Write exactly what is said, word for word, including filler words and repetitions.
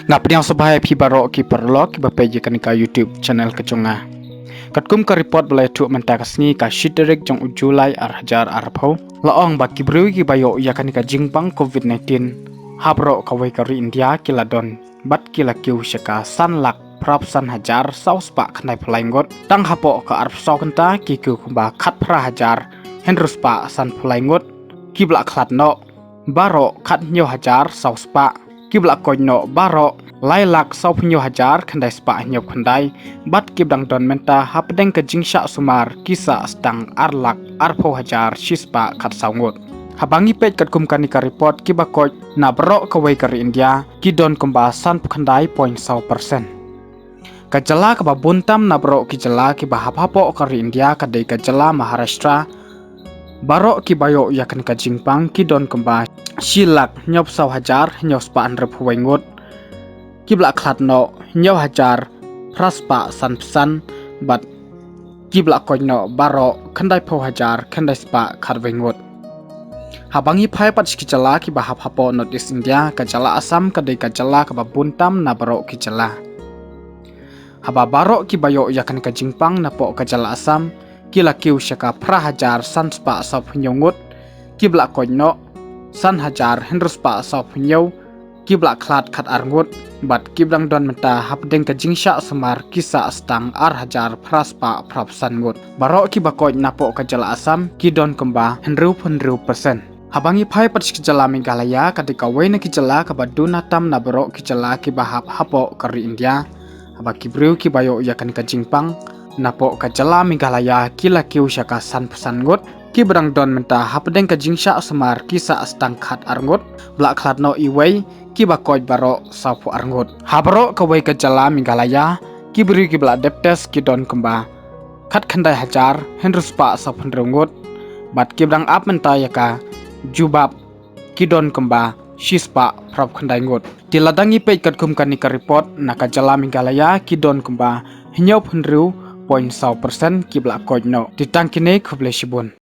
Nga pdiang sngewbha ïa phi baroh ki paralok kiba peit ïa kane ka YouTube channel ka jong nga. Katkum ka report ba la ïathuh mynta ka sngi ka shi tarik jong u July ar hajar arphew, la ong ba ki briew kiba ïoh ïa kane ka jingpang covid nineteen ha baroh kawei ka ri India ki la don bad ki la kiew sha ka san lak phra phew san hajar saw spah khyndai phew lai ngut. Tang hapoh ka arphew saw kynta ki kiew kumba khat phra hajar hynriew spah san phew lai ngut. Kiba la khlad noh baroh khat hynñiew hajar saw spah. Kiba la koit noh baroh lai lak saw phew hynñiew hajar khyndai spah hynñiew phew khyndai. Bad kiba dang don mynta hapdeng ka jingshah sumar ki sah sdang ar lak arphew hajar shi spah khat saw ngut. Haba ngi peit katkum kane ka report kiba koit na baroh kawei ka ri India ki don kumba san phew khyndai point saw percent. Ka jylla kaba bun tam na baroh ki jylla kiba hap hapoh ka ri India ka dei ka jylla Maharashtra. Baroh kiba ïoh ïa kane ka jingpang ki don kumba shi lak hynñiew phew saw hajar hynñiew spah hynriew phew wei ngut. Kiba la khlad noh hynñiew hajar phra spah san phew san bad kiba la koit noh baroh khyndai phew hajar khyndai spah khat wei ngut. Haba ngi phai pat sha ki jylla kiba hap hapoh North East India, ka jylla Assam ka dei ka jylla kaba bun tam na baroh ki jylla. Haba baroh kiba ïoh ïa kane ka jingpang napoh ka jylla Assam ki la kiew sha ka phra hajar san spah saw phew hynñiew ngut. Kiba la koit noh san hajar hynriew spah saw phew hynñiew. Kiba la khlad khat ar ngut. Bad kiba dang don mynta hapdeng ka jingshah sumar ki sah sdang ar hajar phra spah phra phew san ngut. Baroh kiba koit napoh ka jylla Assam ki don kumba hynriew phew hynriew percent. Haba ngi phai pat sha ka jylla Meghalaya ka dei kawei na ki jylla kaba duna tam na baroh ki jylla kiba hap hapoh ka ri India. Haba ki briew kiba ïoh ïa kane ka jingpang napoh ka jylla Meghalaya ki la kiew sha ka san phew san ngut. Kiba dang don mynta hapdeng ka jingshah sumar ki sah sdang khat ar ngut. Ba la khlad noh iwei, kiba koit baroh saw phew ar ngut. Ha baroh kawei ka jylla Meghalaya ki briew kiba la dep test ki don kumba khat khyndai hajar hynriew spah saw phew hynriew ngut. Bad kiba dang ap mynta ïa ka jubab ki don kumba shi spah phra phew khyndai ngut. Te lada ngi peit katkum kane ka report na ka jylla Meghalaya ki don kumba hynñiew phew hynriew point saw percent kiba la koit noh. Te tang kine, khublei shibun.